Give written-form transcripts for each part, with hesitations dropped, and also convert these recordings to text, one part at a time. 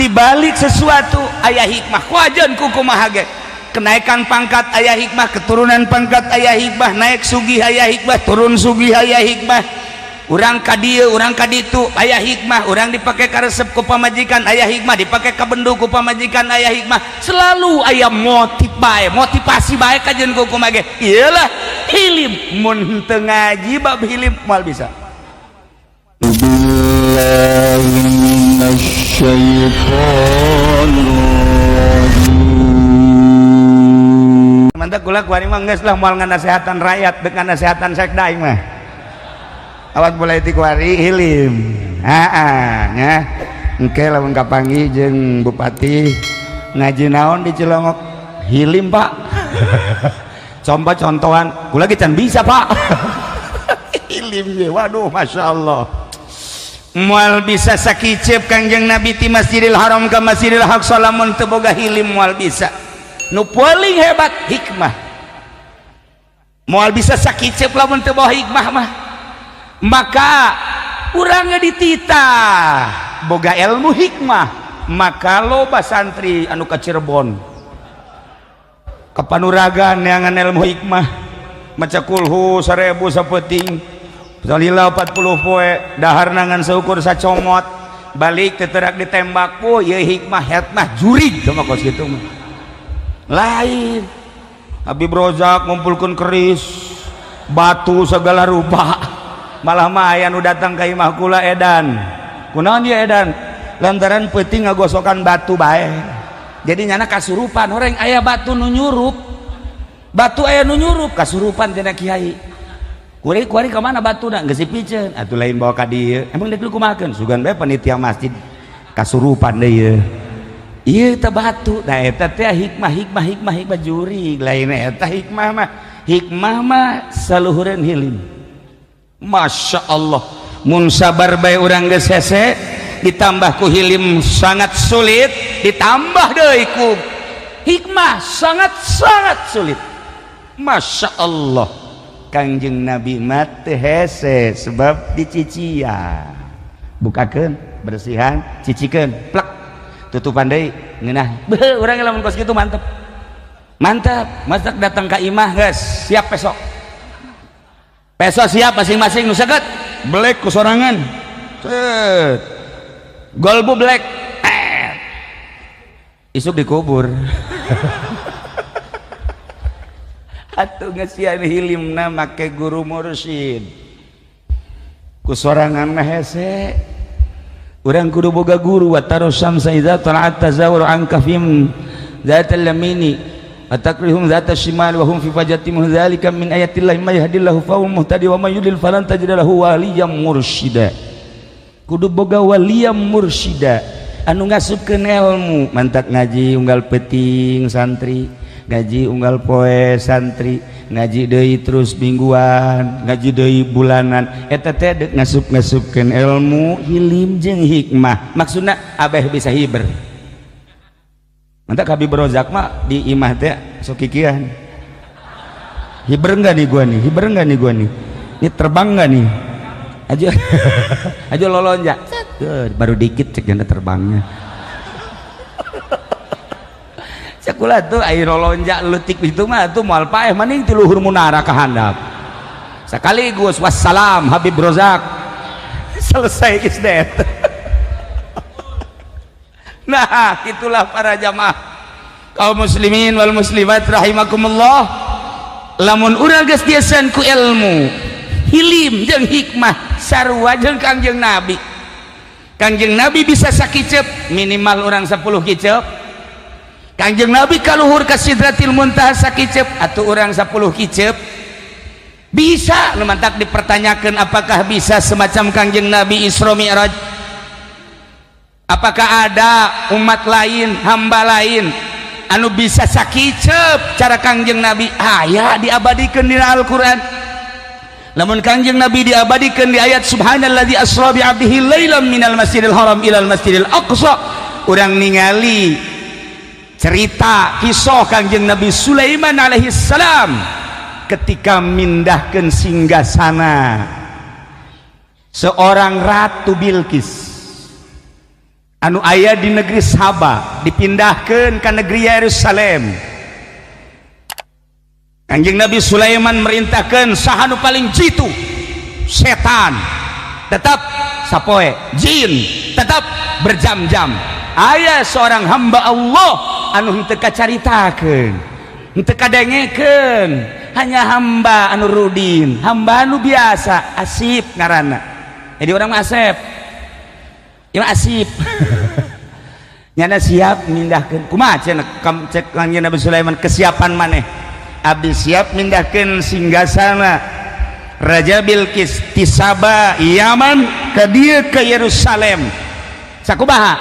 Dibalik sesuatu aya hikmah. Kuajan ku kumaha ge, kenaikan pangkat aya hikmah, keturunan pangkat aya hikmah, naik sugih aya hikmah, turun sugih aya hikmah, urang ka dieu, urang ka ditu aya hikmah, urang dipake karesep ku pamajikan aya hikmah, dipake kabendu ku pamajikan aya hikmah. Selalu aya motif bae, motivasi bae kajeun ku kumaha ge. Iyalah hilim, mun teu ngaji bab hilim moal bisa. بالله من الشيطان الرجيم. Mantap, kula kuari mah geus lah, moal nganasehatan rakyat, deuk nganasehatan sekda aing mah. Awat mulai ti kuari hilim. Heeh nya. Engke lamun kapanggih jeung bupati, ngaji naon di Cilongok? Hilim, Pak. Coba contohan, kula ge can bisa, Pak. Hilim ge, waduh, Masya Allah. Moal bisa sakiceup Kangjeng Nabi ti Masjidil Haram ke Masjidil Aqsa lamun teu boga hilim, moal bisa. Nu paling hebat hikmah. Moal bisa sakiceup lamun teu boga hikmah mah. Maka urangnya dititah boga ilmu hikmah, maka loba santri anu ka Cirebon, ka Panuragan neangan ilmu hikmah, maca kulhu 1000 sapeuting, salila 40 poe, dahar nangan seukur sacomot, balik teterak ditembak. Oh ieu hikmah, hikmah jurig sama kos kitu mah. Lain Habib Rozak ngumpulkeun keris, batu segala rupa, malah mah aya nu datang ka imah kula edan. Kunaon dia edan? Lantaran peuting ngagosokan batu bae, jadi nyana kasurupan. Horeng aya batu nu nyurup, batu aya nu nyurup, kasurupan cenah. Kiai kuari kuari ka mana batuna? Geus dipiceun atuh, lain bawa ka dieu. Emang deuk kumahakeun? Sugan bae panitia masjid kasurupan deui ieu. Ieu teh batu. Nah, eta teh hikmah, hikmah, hikmah, hikmah jurig. Lain eta hikmah mah. Hikmah mah saluhureun hilim. Masya Allah, mun sabar bae urang geus hese, ditambah ku hilim sangat sulit, ditambah deui ku hikmah sangat sangat sulit. Masya Allah, Kangjeng Nabi mah teu hese sebab dicician, bukakeun, bersihan, cicikeun, plek, tutupan deui, ngeunah. Beuh, urang lamun kos kitu mantep mantap. Masak datang ka imah, geus siap besok, besok siap masing-masing nu seket belek ku sorangan, set golbu black, eh. Isuk dikubur atuh. Ngesian hilimna make guru mursyid, ku sorangan mah hese. Urang kudu boga guru. Wa taro syamsa idza tala'at tazawwaru an kafim dzatal yamini atakrihum dzata shimal wa hum fi fajatin dzalika min ayatillahi may yahdillahu fa huwal muhtadi wa may yudlil falan tajid lahu waliyyan mursyida. Kudu boga waliyyan mursyida anu ngasupkeun ilmu. Mantak ngaji unggal peuting santri, ngaji unggal poe santri, ngaji deui terus mingguan, ngaji deui bulanan, eta teh deuk ngasup-ngasupkeun ilmu hilim jeung hikmah. Maksudna abeh bisa hiber. Mantak Habib Rozak mah di imah teh sok kikian, hiber enggak nih gua nih, hiber enggak nih gua nih, ini terbang enggak nih, aja aja lolonjak baru dikit, cek janda terbangnya. Cekula tuh air lolonjak leutik itu mah tuh moal paeh, maning ti luhur munara ka handap sekaligus. Wassalam Habib Rozak, selesai geus det. Nah, itulah para jamaah kaum muslimin wal muslimat rahimakumullah, lamun urang geus diasan ku ilmu hilim jeung hikmah sarua jeung Kangjeng Nabi. Kangjeng Nabi bisa sakiceup, minimal urang 10 kiceup. Kangjeng Nabi kaluhur ka Sidratil Muntaha sakiceup, atuh urang 10 kiceup bisa. Nu mantak dipertanyakan, apakah bisa semacam Kangjeng Nabi Isra Mi'raj? Apakah ada umat lain, hamba lain anu bisa sakiceup cara Kangjeng Nabi? Aya, diabadikeun dina Al-Qur'an. Lamun Kangjeng Nabi diabadikeun di ayat subhanalladzi asra bi 'abdihi lailan minal masjidil haram ilal masjidil aqsa, urang ningali cerita kisah Kangjeng Nabi Sulaiman alaihi salam ketika mindahkeun singgasana seorang Ratu Bilqis. Anu aya di negeri Saba dipindahkan ke negeri Yerusalem. Kanjeng Nabi Sulaiman merintahkan saha nu paling jitu, setan tetap sapoe, jin tetap berjam-jam. Aya seorang hamba Allah anu henteu kacaritakeun, henteu kadengekeun, hanya hamba anu rudin, hamba anu biasa, Asip ngaranna. Jadi orang mah Asep. Ieu mah Asip. Nyana siap mindahkeun. Kumaha cenah cek Kanjeng Nabi Sulaiman kesiapan maneh? Abdi siap mindahkeun singgasana Raja Bilqis ti Saba Yaman ka dieu ke Yerusalem. Sakumaha?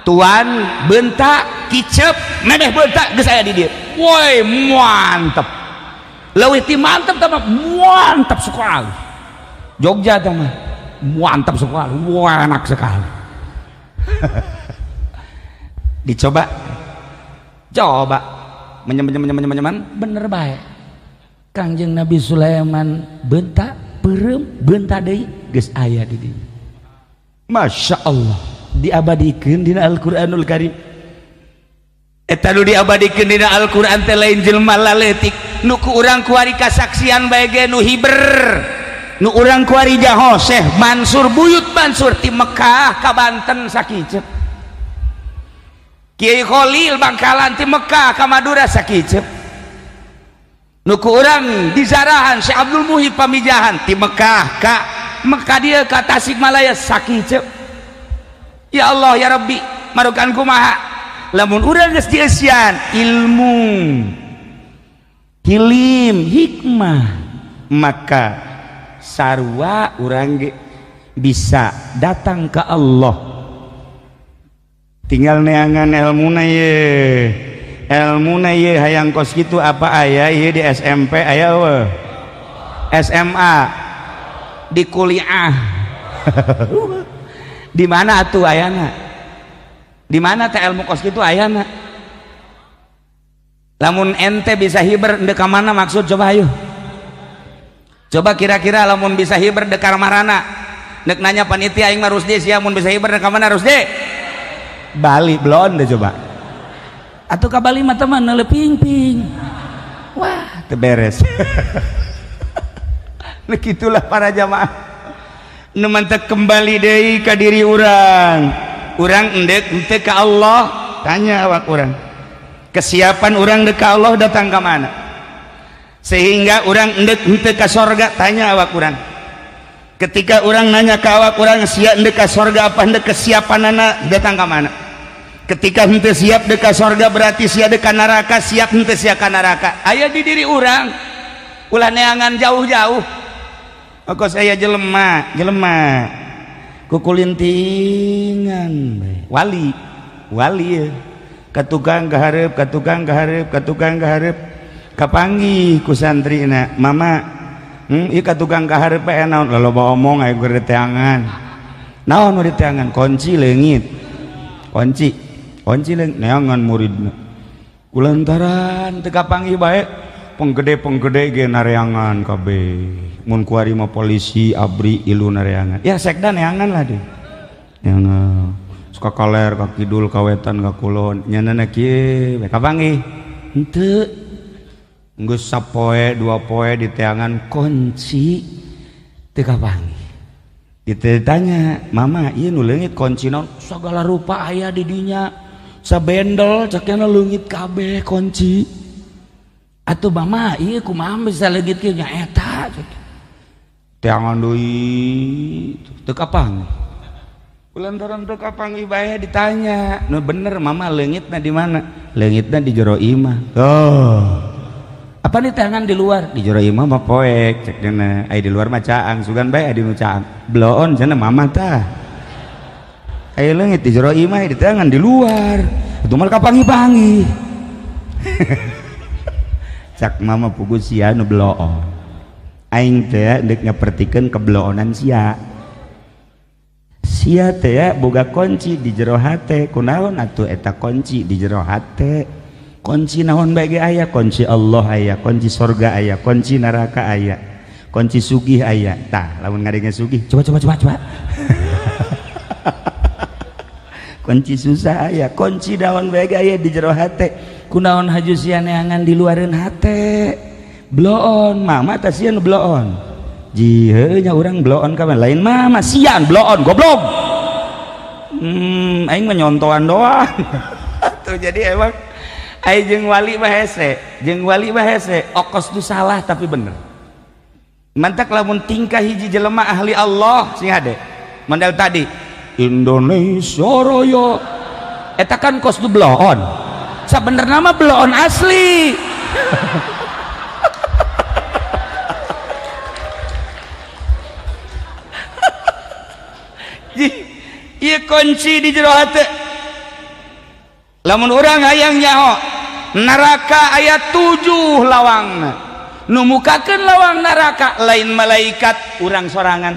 Tuan bentak kicep memeh bentak geus aya di dieu. Woi, mantep. Leuwih ti mantep tah mah mantap sekali. Jogja tah mah mantap sekali, wah enak sekali. Dicoba, coba menyem menyem menyem menyem, bener baik. Kangjeng Nabi Sulaiman bentak peureum bentak deui geus aya di dieu. Masya Allah, diabadikeun dina Al-Qur'anul Karim. Eta nu diabadikeun dina Al-Qur'an teh lain jelema laletik nu ku urang kuari kasaksian bae ge nu hiber. Nu urang kuari jaho Syekh Mansur Buyut Mansur ti Mekah ka Banten sakiceup. Kiai Khalil Bangkalan ti Mekah ka Madura sakiceup. Nu ku urang dizarahan Syekh Abdul Muhib Pamijahan ti Mekah ka Mekah dieu ka Tasikmalaya sakiceup. Ya Allah ya Rabbi, marukan kumaha lamun urang geus dieusian ilmu, hilim, hikmah, maka sarua urang ge bisa datang ke Allah. Tinggal neangan ilmuna ye, ilmuna ye hayang kos kitu apa aya ye di SMP aya eueuh, SMA, di kuliah. Di mana atuh ayana? Di mana teh ilmu kos kitu ayana? Lamun ente bisa hiber ndek ka mana maksud coba ayo. Coba kira-kira lamun bisa hiber dek marana. Nek nanya panitia aing mah Rusdi sia mun bisa hiber dek ka mana Rusdi? Bali belon deh coba. Atuh ka Bali mah teman ping-ping. Wah, teu beres. Nah gitulah para jamaah. Nu mantek kembali deui ka diri urang. Urang endek henteu ka Allah, tanya awak urang. Kesiapan urang dek ka Allah datang ka mana? Sehingga urang endek henteu ka sorga, tanya awak urang. Ketika urang nanya ka awak urang sia endek ka sorga apa endek kesiapanana datang ka mana? Ketika henteu siap dek ka sorga berarti sia dek ka neraka, siap henteu sia ka neraka. Aya di diri urang. Ulah neangan jauh-jauh. Kok saya jelema, jelema kukulintingan wali, wali ya. Ka tukang kahareup, ka tukang kahareup, ka tukang kahareup. Kapanggih ku santrina, mama, ieu ka tukang kahareup bae naon? Loba omong aya keur diteangan. Naon nu diteangan? Kunci leungit. Kunci, kunci leungit neangan muridna. Kulantaran teu kapanggih bae, penggede-penggede ge nareangan kabeh. Mun kuari mah polisi abri ilu nareangan. Ya sekda neangan lah deh. Neangan. Suka kaler ka kidul ka wetan ka kulon. Nyanana kieu bae kapanggih. Henteu. Geus sapoe dua poe diteangan kunci teu kapanggih. Ditanya, "Mama, ieu nu leungit kunci naon?" Sagala rupa aya di dinya. Sabendel cekna leungit kabeh kunci. Atuh mama, ieu kumaha bisa leungit kieu nya eta cek. Teangan deui teu kapanggih. Kulantaran teu kapanggih bae ditanya, "Nu bener mama leungitna di mana?" Leungitna di jero imah. Oh. Apa di tangan di luar? Di jero imah mah poek cek dina. Ai di luar mah caang, sugan bae di nu caang. Bloon cenah mama tah. Ai leungit di jero imah di tangan di luar. Itu mah kapanggih-panggih. Cak mama pugu sia nu bloon. Aing teh deuk nyapertikeun kebloonan sia. Sia teh boga kunci di jero hate. Kunaon atuh eta kunci di jero hate? Kunci naon bae ge aya, kunci Allah aya, kunci sorga aya, kunci neraka aya, kunci sugih aya. Tah, lamun ngadenge sugih, coba coba coba coba. Kunci susah aya, kunci daun bae aya di jero hate. Kunaon haju sia neangan di luareun hate? Bloon, mama tah sia nu bloon. Ji heuh nya urang bloon ka lain mama sian bloon goblok. Aing mah nyontoan doang. Tuh jadi emang aing jeung wali mah hese, jeung wali mah hese, okos tu salah tapi bener. Mantak lamun tingkah hiji jelema ahli Allah sing hade. Mandal tadi Indonesia Raya eta kan kos du bloon. Sabenerna mah bloon asli. Ieu kunci di jero hate. Lamun urang hayang nyaho neraka aya 7 lawangna. Nu mukakeun lawang neraka lain malaikat, urang sorangan.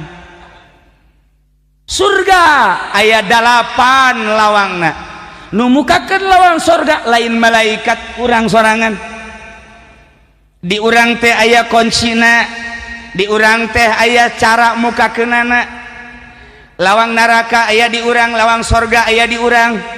Surga aya 8 lawangna. Nu mukakeun lawang surga lain malaikat, urang sorangan. Di urang teh aya kuncina, di urang teh aya cara mukakeunana. Lawang neraka aya di urang, lawang sorga aya di urang.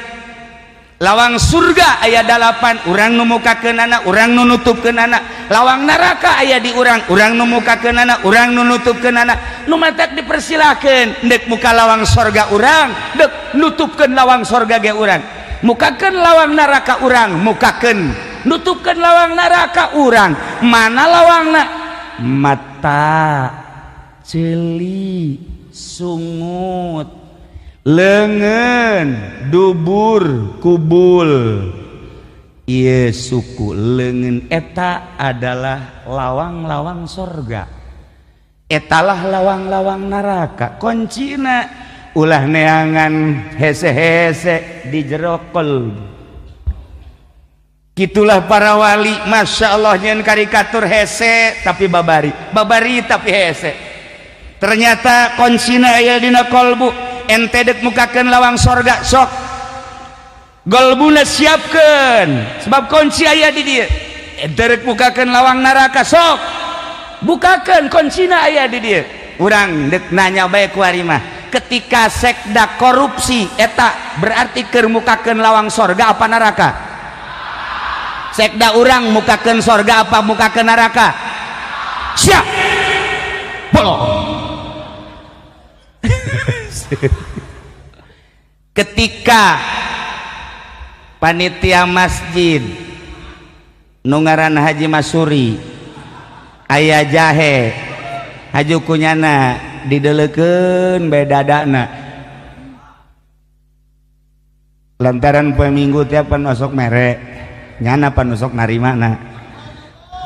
Lawang surga aya 8, urang nu mukakeunana, urang nu nutupkeunana. Lawang neraka aya di urang, urang nu mukakeunana, urang nu nutupkeunana. Nu matak dipersilakeun deuk muka lawang sorga urang, deuk nutupkeun lawang sorga ge urang. Mukakeun lawang neraka urang, mukakeun nutupkeun lawang neraka urang. Mana lawangna? Mata, ceuli, sungut, lengan, dubur, kubul. Ieu suku leungeun eta adalah lawang-lawang sorga, etalah lawang-lawang neraka. Kuncina ulah neangan hese-hese di jero qalbu. Kitulah para wali, masya Allah, nyeun karikatur hese tapi babari, babari tapi hese. Ternyata kuncina aya dina qalbu. Ente dek mukakeun lawang sorga sok golbuna siapkeun sebab kunci aya di dieu. Ente rek mukakeun lawang neraka sok bukakeun kuncina aya di dieu. Urang dek nanya bae ku ari mah, ketika sekda korupsi eta berarti keur mukakeun lawang sorga apa neraka? Sekda urang mukakeun sorga apa mukakeun neraka? Siap bolong. Ketika panitia masjid nu ngaran Haji Masuri aya jahe haju kunyana dideleukeun bae dadana lantaran poe Minggu tiap pan osok mere nyana pan osok narimana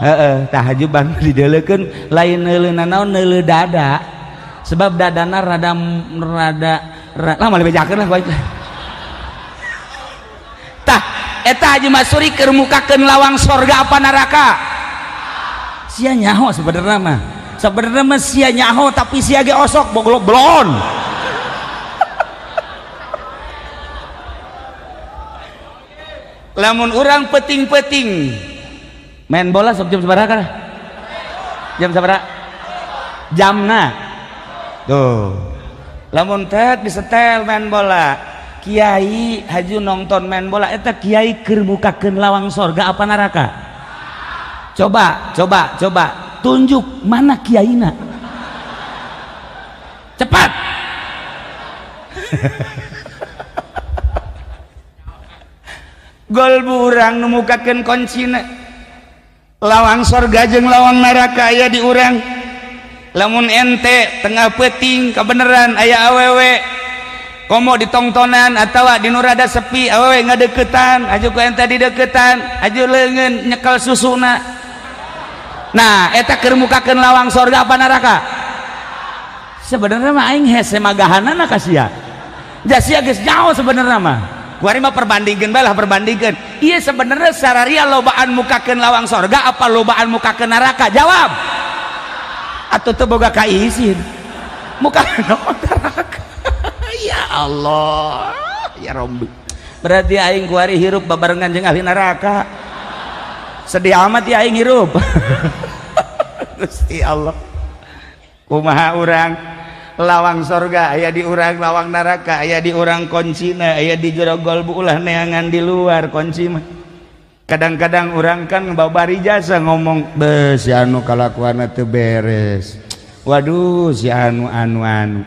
heeh tah haju ban dideleukeun lain neuleuna naon neuleu dada sebab dadana rada rada lah mah bejakeun lah baik. Tah eta Haji Masuri keur mukakeun lawang sorga apa neraka? Sia nyaho sebenarnya mah. Sebenarnya mah sia nyaho tapi sia ge osok boglok blon. Lamun urang peting-peting main bola sok jam sabaraha kana? Jam sabaraha? Jamna. Tuh. Lamun teh disetel main bola, kiai haju nonton main bola eta kiai keur mukakeun lawang sorga apa neraka? Coba, coba, coba tunjuk mana kiaina. Cepat. Gol urang nu mukakeun kuncina. Lawang sorga jeung lawang neraka aya di urang. Lamun ente tengah peting kebenaran aya awewe komo ditongtonan atawa di nu rada sepi awewe ngadeukeutan aju ku ente dideukeutan aju leungeun nyekel susuna. Nah eta keur mukakeun lawang sorga apa neraka? Sebenarnya mah aing hese magahanana ka sia. Ja sia geus nyaho sebenarnya mah. Kuari mah perbandingkeun bae lah, perbandingkeun. Ieu sebenarnya sararia lobaan mukakeun lawang sorga apa lobaan mukakeun neraka? Jawab. Atau teu boga kaisin muka neraka. Ya Allah ya Rabbi, berarti aing kuari hirup babarengan jeung ahli neraka. Sedih amat ya aing hirup. Gusti Allah, kumaha urang Lawang sorga aya di urang, lawang neraka aya di urang, kuncina aya di jero golbu, ulah neangan di luar kunci mah. Kadang-kadang urang kan babari jasa ngomong, "Be, si anu kalakuan teu beres. Waduh, si anu anu anu,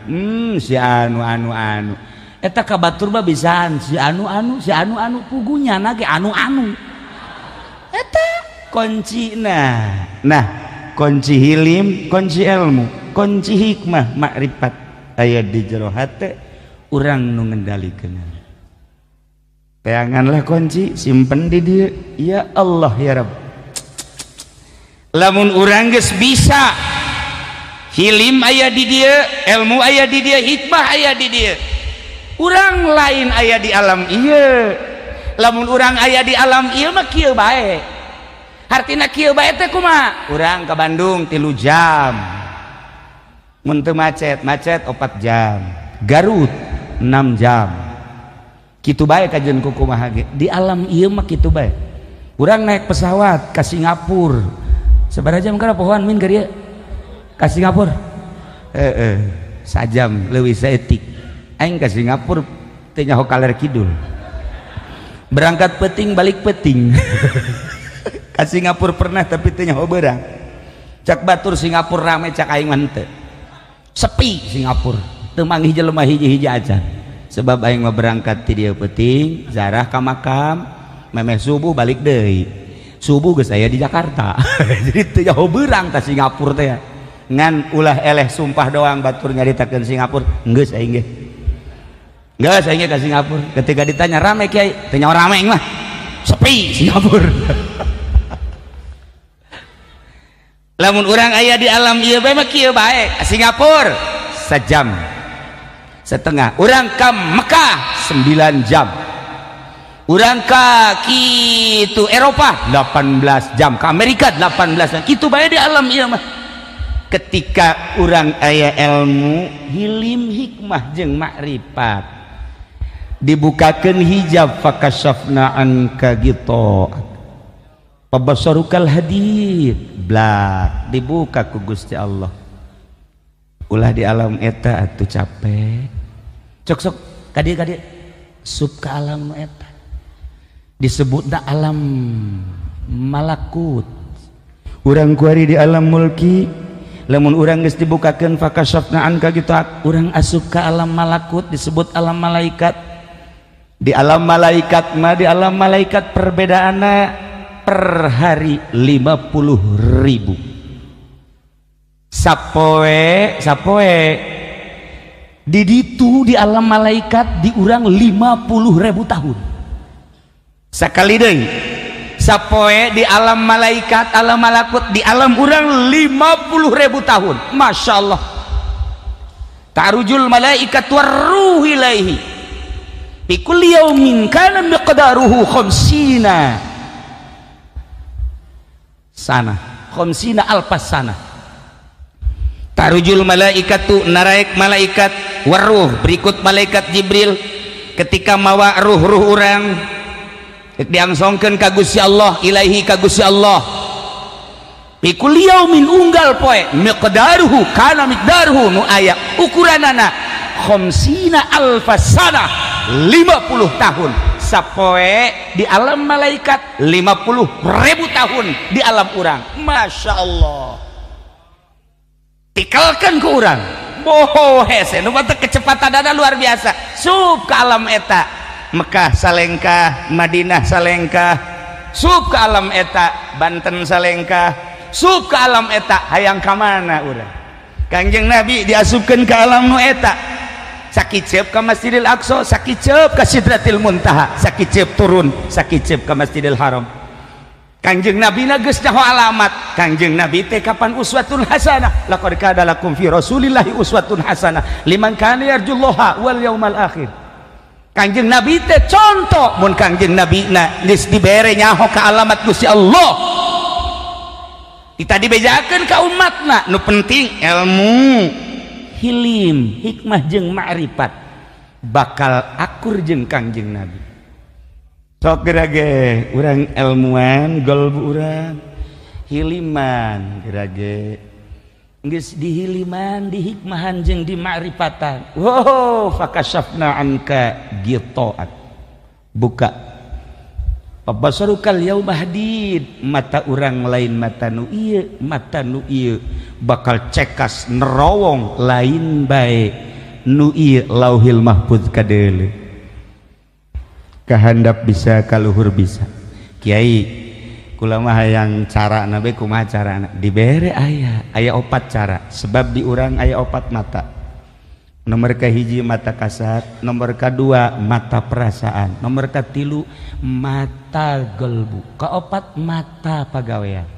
si anu anu anu." Eta ka batur mah bisaan si anu anu, si anu anu, pugunya nage anu anu. Eta kuncina. Nah, kunci hilim, kunci ilmu, kunci hikmah, makrifat aya di jero hate urang nu ngendalikeun. Teanganlah kunci, simpen di dia. Ya Allah ya Rabb, lamun urang geus bisa hilim aya di dia, ilmu aya di dia, hikmah aya di dia, urang lain aya di alam ieu. Lamun urang aya di alam ieu mah kieu bae. Hartina kieu bae teh kumaha? Urang ke Bandung 3 jam mun teu macet, macet 4 jam. Garut 6 jam, kitu bae. Kajeun ku kumaha ge di alam ieu mah kitu bae. Urang naik pesawat ke Singapura sabaraha jam kana pohoan min ka dieu ka Singapura? Sajam leuwih saeutik. Aing ke Singapura teu nyaho kaler kidul, berangkat peting, balik peting. Ke Singapura pernah, tapi teu nyaho beurang. Cak batur Singapura rame, cak aing mah henteu, sepi Singapura, teu manggih jelema hiji-hiji acan. Sebab aing mah berangkat ti dieu peuting, zarah ka makam, memeh subuh balik deui, subuh geus aya di Jakarta. Jadi teu nyaho beurang ka Singapura teh. Ngan ulah eleh sumpah doang batur nyaritakeun Singapura, geus aing ge geus aing ge ka Singapura. Ketika ditanya, "Rame, Kiai?" "Teu nyaho rame aing mah, sepi Singapura." Lamun urang aya di alam ieu bae mah kieu bae. Singapura 1,5 jam, urang ka Mekah 9 jam, urang ka kitu Eropa 18 jam, ke Amerika 18 jam, kitu bae di alam ieu mah. Ketika urang aya ilmu, hilim, hikmah jeung makrifat, dibukakeun hijab, fakasyafna anka gitu pabasarukal hadid, blak dibuka ku Gusti Allah. Ulah di alam eta atuh, capek. Cok sok kadieu kadieu, sup ke alam eta disebutna alam malakut. Urang kuari di alam mulki. Lamun urang geus dibukakeun fakasyafna anka gitu, urang asup ke alam malakut, disebut alam malaikat. Di alam malaikat mah, di alam malaikat perbedaanna per hari 50.000 sapoe. Sapoe di ditu di alam malaikat diurang 50.000 tahun. Sekali deui, sapoe di alam malaikat, alam malakut, di alam urang 50.000 tahun. Masya Allah. Ta'rujul malaikat warruh ilaihi fi kulli yaumin kana miqdaruhu khamsina sana, khamsina alfas sana. Tarujul malaikatu, naraek malaikat, waruh berikut malaikat Jibril ketika mawa ruh-ruh urang diangsongkeun ka Gusti Allah, ilaihi ka Gusti Allah, fi kulli yaumin unggal poe, miqdaruhu kana miqdaruhu nu aya ukuranana khamsina alfas sana, 50 tahun sapoe di alam malaikat, 50.000 tahun di alam urang. Masya Allah, tikalkan ke urang boho hese nu batak kecepatan dada luar biasa. Sup ke alam eta, Mekah salengkah, Madinah salengkah, sup ke alam eta, Banten salengkah, sup ke alam eta, hayang ka mana urang? Kangjeng Nabi diasupkeun ke alam nu eta, sakiceup ka Masjidil Aqsa, sakiceup ka Sidratil Muntaha, sakiceup turun, sakiceup ka Masjidil Haram. Kangjeng Nabi na geus nyaho alamat. Kangjeng Nabi teh kapan uswatun hasanah, laqad kana lakum fi Rasulillahi uswatun hasanah liman kana yarjullaha wal yaumal akhir. Kangjeng Nabi teh contoh. Mun Kangjeng Nabi na geus dibere nyaho ka alamat Gusti Allah, kita dibejakeun ka umatna. Nu penting ilmu, hilim, hikmah jeung ma'rifat, bakal akur jeung Kangjeng Nabi. Sok gerage urang ilmuan golbu, urang hiliman gerage. Geus dihiliman, dihikmahan jeung dimakrifatan. Wow, fakasyafna anka ghita'ak. Buka. Fabasarukal yauma hadid, mata urang lain mata nu ieu, mata nu ieu bakal cekas nerowong lain bae nu ieu Lauhil Mahfuz kadeuleu. Kahandap bisa, kaluhur bisa. Kiai, kula mah hayang cara nabe, kumaha carana? Dibere aya aya opat cara, sebab di urang aya opat mata. Nomor kahiji mata kasat, nomor kedua mata perasaan, nomor katilu mata gelbu, keopat mata pagawean.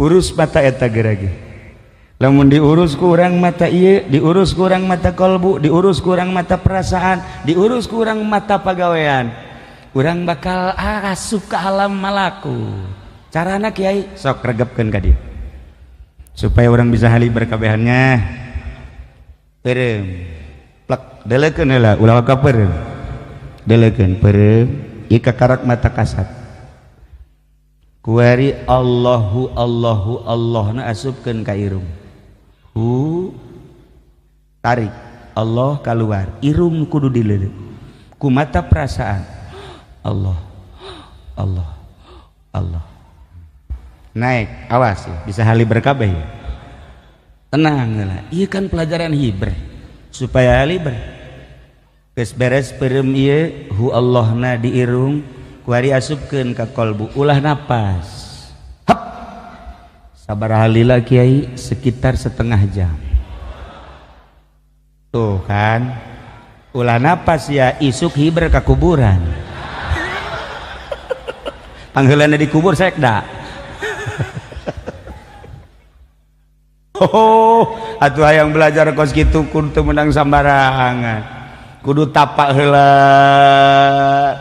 Urus mata eta gerage. Lamun diurus ku urang mata ieu, diurus ku urang mata kolbu, diurus ku urang mata perasaan, diurus ku urang mata pagawean, urang bakal asup ke alam malaku. Carana, Kiai? Sok regepkeun ka dieu supaya orang bisa hali berkabehannya. Peureum plek, delekeun heula, ulah ka peureum, delekeun peureum ieu kakarak mata kasat. Kuari Allahu Allahu Allah na asupkeun ka irung, hu, tarik Allah keluar, irung kudu dileuleut ku mata perasaan. Allah Allah Allah naik, awas ya, bisa hali berkabeh ya. Tenang lah, iya kan pelajaran hiber supaya haliber. Geus beres peureum ieu hu Allahna di irung, kuari asupkeun ka kolbu, ulah napas. Hap, sabaraha lila, Kiai? Sekitar setengah jam. Tuh kan, ulah napas ya, isuk hiber ka kuburan. Pangheulana dikubur sekda. Oh, atuh hayang belajar kos kitu kudu teu meunang sambarangan, kudu tapak heula,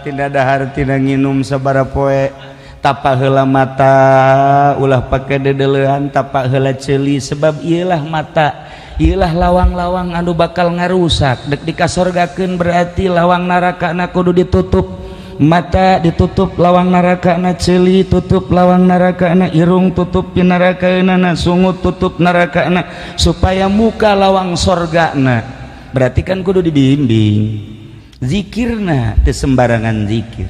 tina dahar tina nginum sabaraha poe. Tapak heula mata, ulah pake dedeleuan, tapak heula ceuli, sebab ieulah mata, ieulah lawang-lawang anu bakal ngarusak. Dek dikasorgakeun berarti lawang narakana kudu ditutup. Mata ditutup lawang narakana, ceuli tutup lawang narakana, irung tutup narakana, sungut tutup narakana, supaya muka lawang sorgana. Berarti kan kudu dibimbing zikirna, teu sembarangan zikir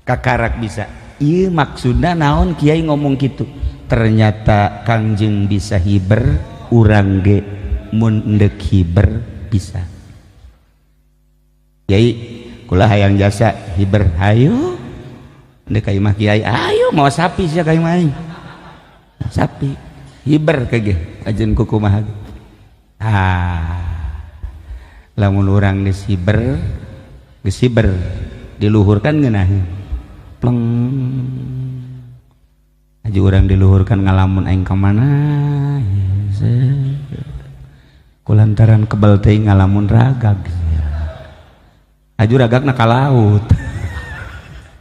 kakarak bisa. Ieu maksudna naon, Kiai, ngomong gitu? Ternyata Kangjeng bisa hiber, urang ge mun endek hiber bisa. Kiai, kula hayang jasa hiber, hayu ndek ka imah Kiai, ayo. Mau sapi sia ka imah aing, sapi hiber kege ajeun kukumaha. Ah, lamun urang geus hiber, geus hiber diluhurkan ngeunaheun pleng aja. Urang diluhurkan ngalamun, aing ka mana? Kulantaran kebal teuing ngalamun ragag. Aju ragagna ka laut,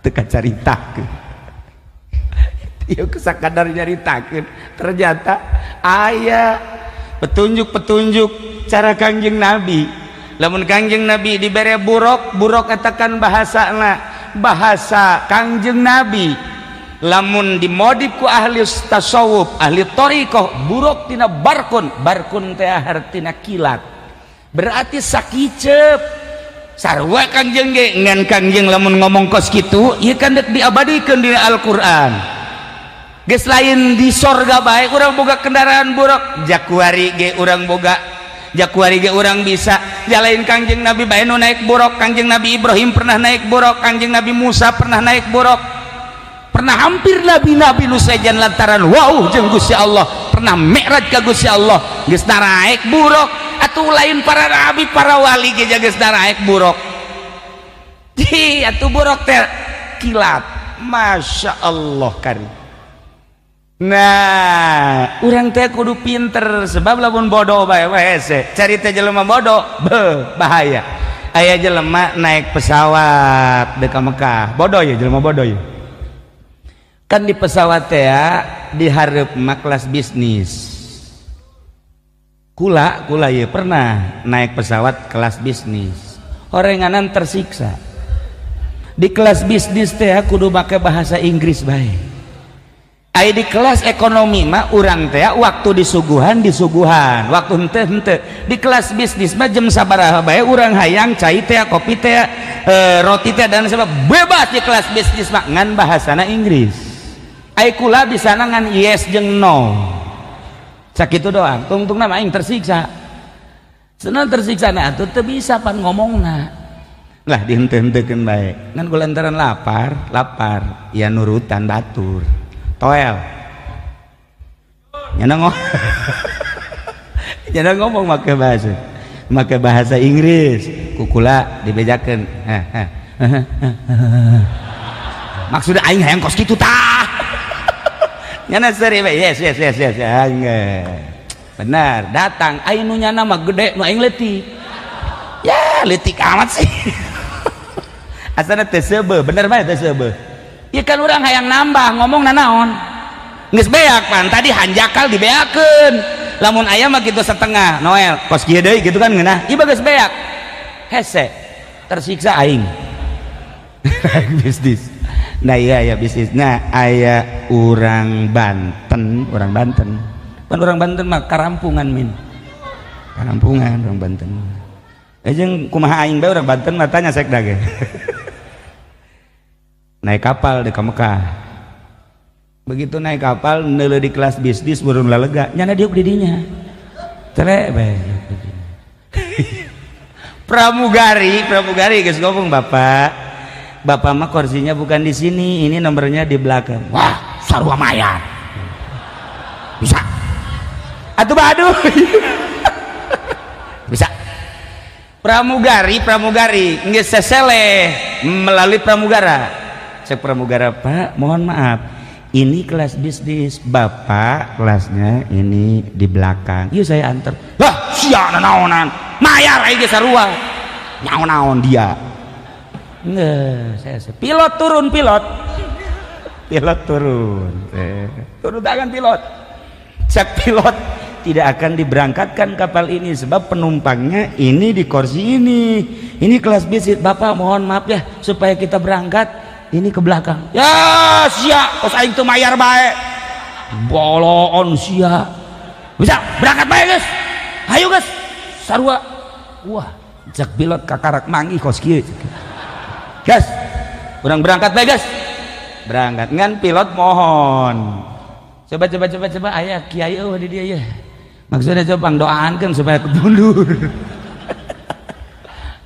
teu kacaritakeun. Ieu sakadar nyaritakeun, ternyata aya petunjuk-petunjuk cara Kangjeng Nabi. Lamun Kangjeng Nabi dibere buruk, buruk eta kan bahasana bahasa Kangjeng Nabi. Lamun dimodif ku ahli tasawuf, ahli thariqah, buruk tina barkun. Barkun teh hartina kilat, berarti sakicep sarua Kangjeng ge. Ngan Kangjeng lamun ngomong kos kitu, ieu kan dek diabadikeun di Al-Qur'an. Geus lain di sorga bae urang boga kendaraan buruk, jakuari ge urang boga, jakuari ge urang bisa. Jalain Kangjeng Nabi bae nu naik buruk, Kangjeng Nabi Ibrahim pernah naik buruk, Kangjeng Nabi Musa pernah naik buruk, pernah hampir nabi-nabi nu sejen lantaran wow jeung Gusti Allah, pernah mi'raj ka Gusti Allah geus naik buruk. Atuh lain para nabi, para wali ge geus naik buruk. Ji, atuh buruk teh kilat, Masya Allah kari. Nah, urang teh kudu pinter, sebab lamun bodoh bae hese. Cari teh jelema bodoh, be, bahaya. Aya jelema naik pesawat dek ka Mekah, bodoh ya, jelema bodoh ya. Kan di pesawat teh ya, dihareup mah kelas bisnis. Kula, kula ya pernah naik pesawat kelas bisnis. Horenganan tersiksa. Di kelas bisnis teh kudu make bahasa Inggris bae. Aya di kelas ekonomi mah urang teh waktu disuguhan disuguhan, waktu henteu henteu. Di kelas bisnis mah jam sabaraha bae urang hayang cai teh, kopi teh, roti teh dan sebab bebas di kelas bisnis mah ngan bahasana Inggris. Ai kula bisa ngan yes jeung no. Sakitu doang. Tungtungna mah aing tersiksa. Senang tersiksa na atuh teu bisa pan ngomongna. Lah dihenteu-henteukeun bae. Ngan kulantaran lapar, lapar, ya nurutan batur. Toel. Nyana ngomong. Nyana ngomong make bahasa. Make bahasa Inggris. Kukula dibejakeun. Maksudnya aing hayang kos kitu tah. Nyana seri bae. Yes yes yes yes. Aing benar, datang aing nu nyana mah gede nu aing leutik. Ya, leutik amat sih. Asana teu seubeuh, bener bae teu seubeuh. Ya kan urang hayang nambah ngomong nanaon. Geus beak pan tadi hanjakal dibeakeun. Lamun aya mah kitu setengah, Noel, kos kieu deui kitu kan ngeunah. Ieu geus beak. Hese, tersiksa aing. Bisnis. Nah iya ya bisnis. Nah aya urang Banten, orang Banten. Pan orang Banten mah karampungan min. Karampungan orang Banten. Jeung kumaha aing bae orang Banten mah tanya sekda ge. Naik kapal di Mekah. Begitu naik kapal neuleuh di kelas bisnis burung lalega, nyana diuk di dinya. Tere bae. Pramugari, pramugari geus ngomong, "Bapak, bapak mah kursinya bukan di sini, ini nomornya di belakang." Wah, sarua mayar. Bisa. Atuh baduh. Bisa. Pramugari, pramugari geus seseleh melalui pramugara. Cek pramugara, "Pak, mohon maaf, ini kelas bisnis, bapak kelasnya ini di belakang. Yuk saya antar." Lah, sia naonan, mayar aing ge sarua. Nyaon-naon dia. Nggak, saya pilot turun, pilot. Pilot turun. Turun tangan pilot. Cek pilot, tidak akan diberangkatkan kapal ini sebab penumpangnya ini di kursi ini. Ini kelas bisnis, bapak mohon maaf ya supaya kita berangkat ini ke belakang. Ya sia, kos aing teu mayar bae. Boloon sia. Bisa berangkat bae geus. Hayu geus. Sarua. Wah, cek pilot kakarak manggih kos kieu. Gas. Urang berangkat bae geus. Berangkat ngan pilot mohon. Coba coba coba coba aya kiai eueuh di dieu ya. Maksudnya coba pangdoaankeun supaya mundur.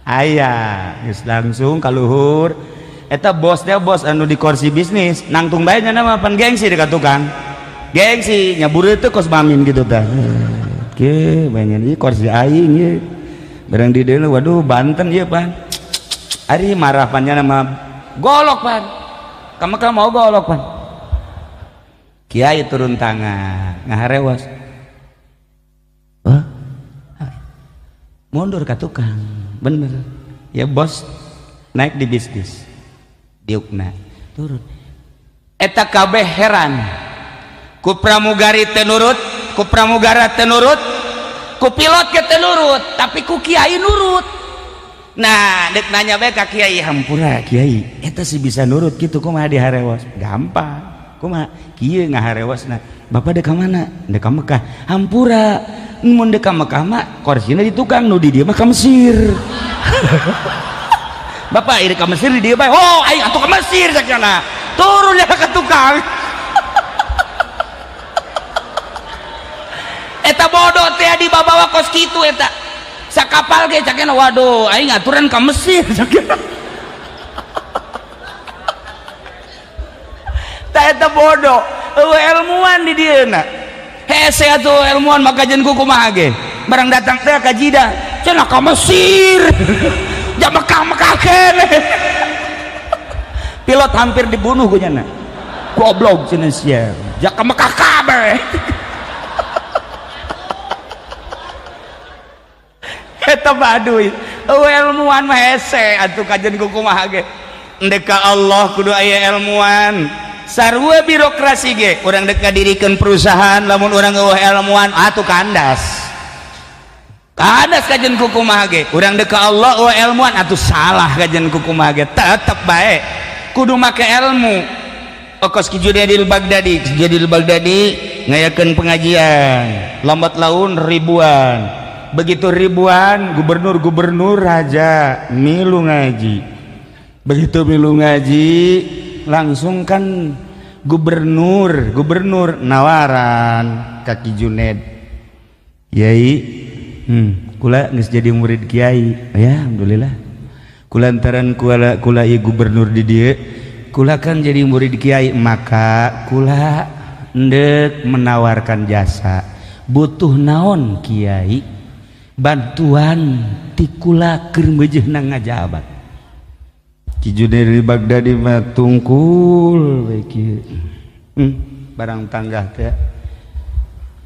Aya, geus langsung kaluhur. Eta bosnya bos anu di kursi bisnis nangtung bae nya mah pan gengsi dekat tukang. Gengsi nyabur itu kos mamin gitu tah. Oke, banyak ieu kursi aing ieu. Barang di dieu waduh Banten ieu pan. Ari marah pan nya mah golok pan. Ka Mekah mau golok pan. Kiai turun tangan ngaharewas. Hah? Mundur ka tukang. Bener. Ya bos naik di bisnis. Diukna turun. Eta kabeh heran. Ku pramugari teu nurut, ku pramugara teu nurut, ku pilot ge teu nurut, tapi ku kiai nurut. Nah, dek nanya bae ka kiai, hampura kiai, eta sih bisa nurut kitu kumaha diharewas? Gampang. Kumaha? Kieu ngaharewasna. Bapak dek ka mana? Dek ka Mekah. Hampura. Mun dek ka Mekah mah korsina di tukang, nu di dieu mah ka Mesir. Bapak iri ka Mesir di dieu bae. Oh, aing atuh ka Mesir sakjana. Turun ya ka tukang. Eta bodoh teh dibawa kos kitu eta. Sakapal ge cakena waduh aing aturan ka Mesir cakena. Tah eta bodoh, eueuh ilmuwan di dieuna. Hese atuh ilmuwan maka jeung kumaha ge. Barang datang teh ka Jidah, cenah ka Mesir. Ja Mekah-Mekah keneh. Pilot hampir dibunuh ku nyana. Goblok cenah sia. Ja ka Mekah kabeh. Eta baduy. Eueuh ilmuwan mah hese atuh kajen ku kumaha ge. Endek ka Allah kudu aya ilmuwan. Sarua birokrasi ge urang dek ngadirikeun perusahaan lamun urang eueuh ilmuwan atuh kandas. Kandas kajen ku kumaha ge. Urang dek ka Allah eueuh ilmuwan atuh salah kajen ku kumaha ge. Tetep bae kudu make ilmu. Kos Ki Junaidil Baghdadi, Junaidil Baghdadi ngayakeun pengajian, lambat laun ribuan. Begitu ribuan, gubernur-gubernur, raja milu ngaji. Begitu milu ngaji, langsung kan gubernur gubernur nawaran ka Ki Junaid, "Yai, kula geus jadi murid kiai ya, alhamdulillah. Kulantaran kula kula ieu gubernur di dieu, kula kan jadi murid kiai, maka kula endek menawarkan jasa. Butuh naon kiai bantuan ti kula keur meujeuhna ngajabat?" Ki Junaid Baghdadi mah tungkul we kieu. Barang tanggah teh,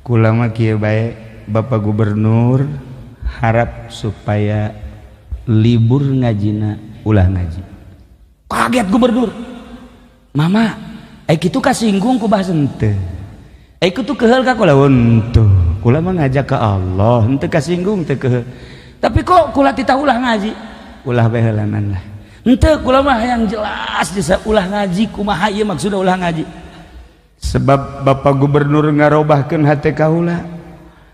"Kula mah kieu bae, Bapak Gubernur, harap supaya libur ngajina, ulah ngaji." Kaget gubernur. "Mama, eh kitu kasinggung ku bahasa henteu? Eh kitu keheul ka kula?" "Henteu, kula mah ngajak ke Allah, henteu kasinggung, teu keheul. Tapi kok kula titah ulah ngaji?" "Ulah bae heulanan lah." "Henteu, kula mah yang jelas bisa ulah ngaji. Kumaha ieu maksudna ulah ngaji?" "Sebab Bapak Gubernur ngarobahkeun hate kaula.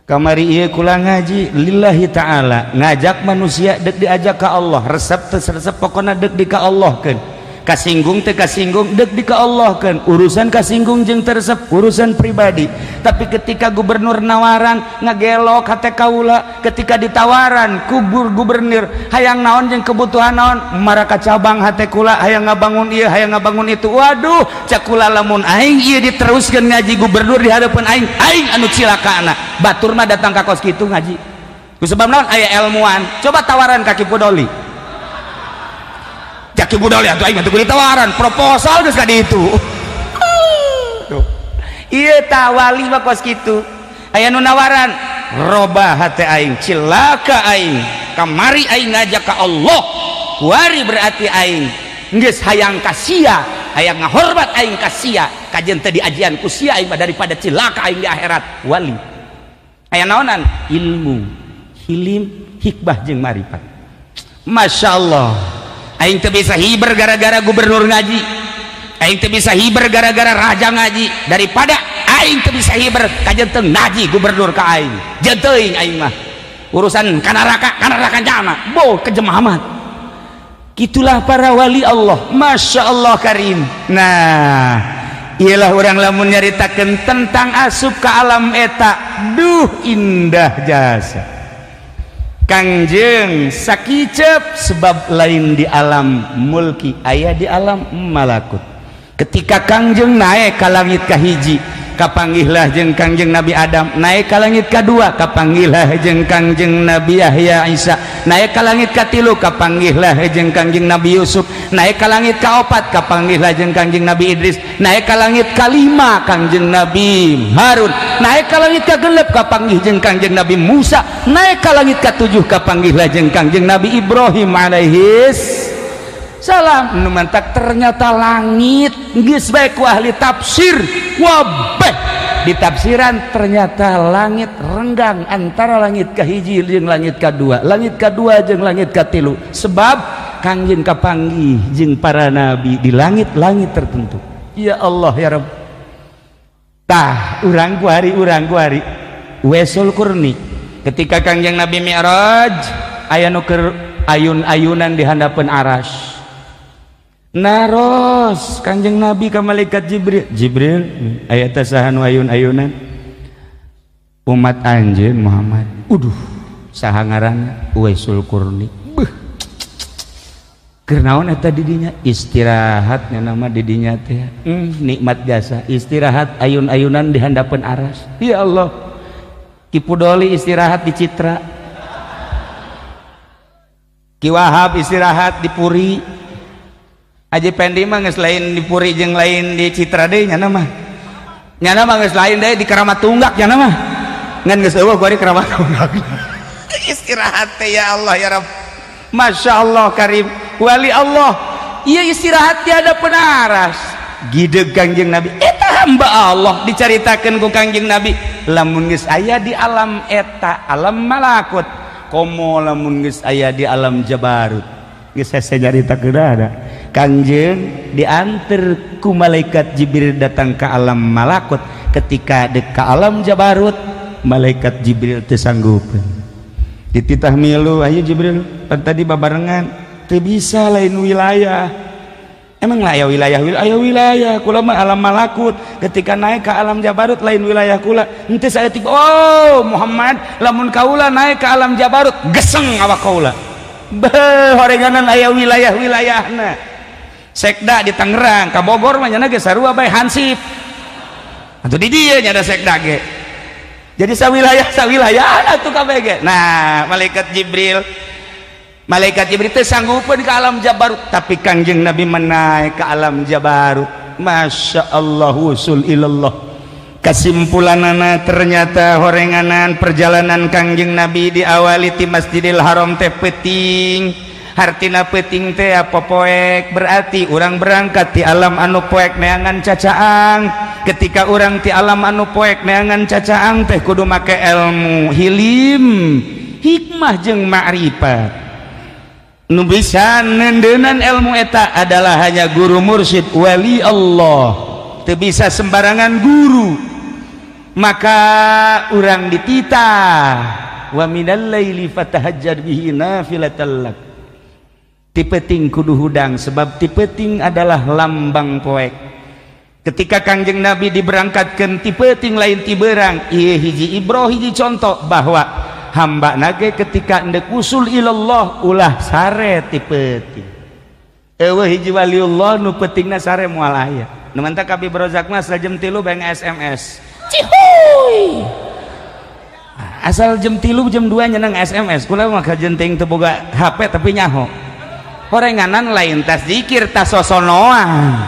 Kamari ieu kula ngaji lillahi ta'ala, ngajak manusia dek diajak ke Allah, resep teu resep, pokona dek di ka Allah keun. Kasinggung teu kasinggung, dek di ka Allah keun. Urusan kasinggung jeung teresep urusan pribadi. Tapi ketika gubernur nawaran, ngagelok hate kaula. Ketika ditawaran kubur gubernur hayang naon jeung kebutuhan naon, maraka cabang hate kula, hayang ngabangun ieu, hayang ngabangun itu. Waduh, cak kula, lamun aing ieu diteruskeun ngaji gubernur di hadapan aing, aing anu cilaka. Batur mah datang ka kos kitu ngaji ku sebab naon? Aya ilmuwan. Coba tawaran ka Ki Pudoli. Cak Ki Pudoli, atuh aing mah teu ditawaran, proposal geus ka ditu." Tuh. Ieu tah wali mah kos kitu. Aya nu nawaran, robah hate aing, cilaka aing. Kamari aing ngajak ka Allah, kuari berarti aing geus hayang ka sia, hayang ngahormat aing ka sia, kajeun teu diajian ku sia aing mah daripada cilaka aing di akhirat. Wali aya naonan? Ilmu, hilim, hikmah jeung marifat. Masya Allah, aing teu bisa hiber gara-gara gubernur ngaji, aing teu bisa hiber gara-gara raja ngaji. Daripada aing teu bisa hiber kajeun teu ngaji gubernur ka aing, jeung teuing aing mah urusan ka neraka, ka neraka jana bo kejem amat. Gitulah para wali Allah, Masya Allah karim. Nah, ialah orang lamun nyaritakeun tentang asup ke alam eta, duh, indah jasa. Kangjeng sakicep sebab lain di alam mulki, aya di alam malakut. Ketika Kangjeng naik ke langit kahiji, kapanggihlah jeung Kangjeng Nabi Adam. Naik ke langit kedua, kapanggihlah jeung Kangjeng Nabi Yahya Isa. Naik ke langit katilu, kapanggihlah jeung Kangjeng Nabi Yusuf. Naik ke langit kaopat, kapanggihlah jeung Kangjeng Nabi Idris. Naik ke langit kalima, Kangjeng Nabi Harun. Naik ke langit kagenep, kapanggih jeung Kangjeng Nabi Musa. Naik ke langit katujuh, kapanggihlah jeung Kangjeng Nabi Ibrahim alaihis salam. Nu mantak ternyata langit geus bae ku ahli tafsir wabeh ditafsiran, ternyata langit renggang antara langit kahiji jeung langit kadua, langit kadua jeung langit katilu, sebab Kangjeng kapanggih jeung para nabi di langit-langit tertentu. Ya Allah ya Rabb. Tah, urang kuari, urang kuari Uwaisul Qurni, ketika Kangjeng Nabi Mi'raj, aya nu keur ayun-ayunan di handapeun aras. Naros Kanjeng Nabi ka malaikat Jibril, "Jibril, aya teh saha nu ayun-ayunan?" "Umat anjeun, Muhammad." "Uduh, saha ngaranna?" "Uwaisul Qurni." "Beuh, keur naon eta di dinya?" "Istirahat nama di dinya teh." Nikmat jasa istirahat ayun-ayunan di handapeun aras. Ya Allah. Ki Pudoli istirahat di Citra, Ki Wahab istirahat di Puri, Haji Pendi mah geus lain di Puri jeung lain di Citra deui. Nyana mah, nyana mah geus lain deui, di Keramat Tunggak nyana mah. Ngan geus eueuh gua di Keramat Tunggak istirahat teh. Ya Allah ya Rabb, Masya Allah karim. Wali Allah iya istirahat di hadapan aras. Gideg Kangjeng Nabi, eta hamba Allah. Dicaritakeun ku Kangjeng Nabi, lamun geus aya di alam eta, alam malakut, komo lamun geus aya di alam jabarut, geus hese nyaritakeun ada. Kanjeng diantar ku malaikat Jibril datang ke alam malakut. Ketika dek ke alam Jabarut, malaikat Jibril teu sanggup. Dititah milu, ayo Jibril, pan tadi babarengan, teu bisa, lain wilayah. Emang lah aya wilayah, aya wilayah kula mah alam malakut. Ketika naik ke alam Jabarut, lain wilayah kula. Henteu saeutik. Oh Muhammad, lamun kaula naik ke alam Jabarut, geseng awak kaula. Beuh, horenganan aya wilayah-wilayahna. Sekda di Tangerang ka Bogor mah nya ge sarua bae, hansip atuh di dieu nya ada sekda ge. Jadi sawilayah sawilayah atuh kabeh ge. Nah, malaikat Jibril teh sanggupeun ke alam Jabarut, tapi Kangjeng Nabi menaik ke alam Jabarut. Masya Allah, wusul ilallah. Kesimpulanana, ternyata horenganan perjalanan Kangjeng Nabi diawali ti Masjidil Haram teh peuting. Hartina peuting teh apa? Poek. Berarti urang berangkat di alam anu poek neangan cacaang. Ketika urang ti alam anu poek neangan cacaang teh kudu make ilmu, hilim, hikmah jeung ma'rifat. Nu bisa nendenan ilmu eta adalah hanya guru, mursyid, wali Allah. Teu bisa sembarangan guru. Maka urang dititah, wa minal laili fatahajjad bihi nafilatal lak. Ti peuting kudu hudang, sebab ti peuting adalah lambang poek. Ketika Kangjeng Nabi diberangkatkan ti peuting, lain ti beurang, ieu hiji ibroh, hiji contoh bahwa hamba nage ketika endek usul ilallah ulah sare ti peuting. Eueuh hiji waliullah nu peutingna sare, moal aya. Nu mantak Abi Rozak mah asal jam 3 bang SMS, cihuy. Asal jam 3, jam 2 nyeneng SMS. Kula mah kajenting teu boga HP, tapi nyaho. Horenganan lain tas zikir, tas sosonoan,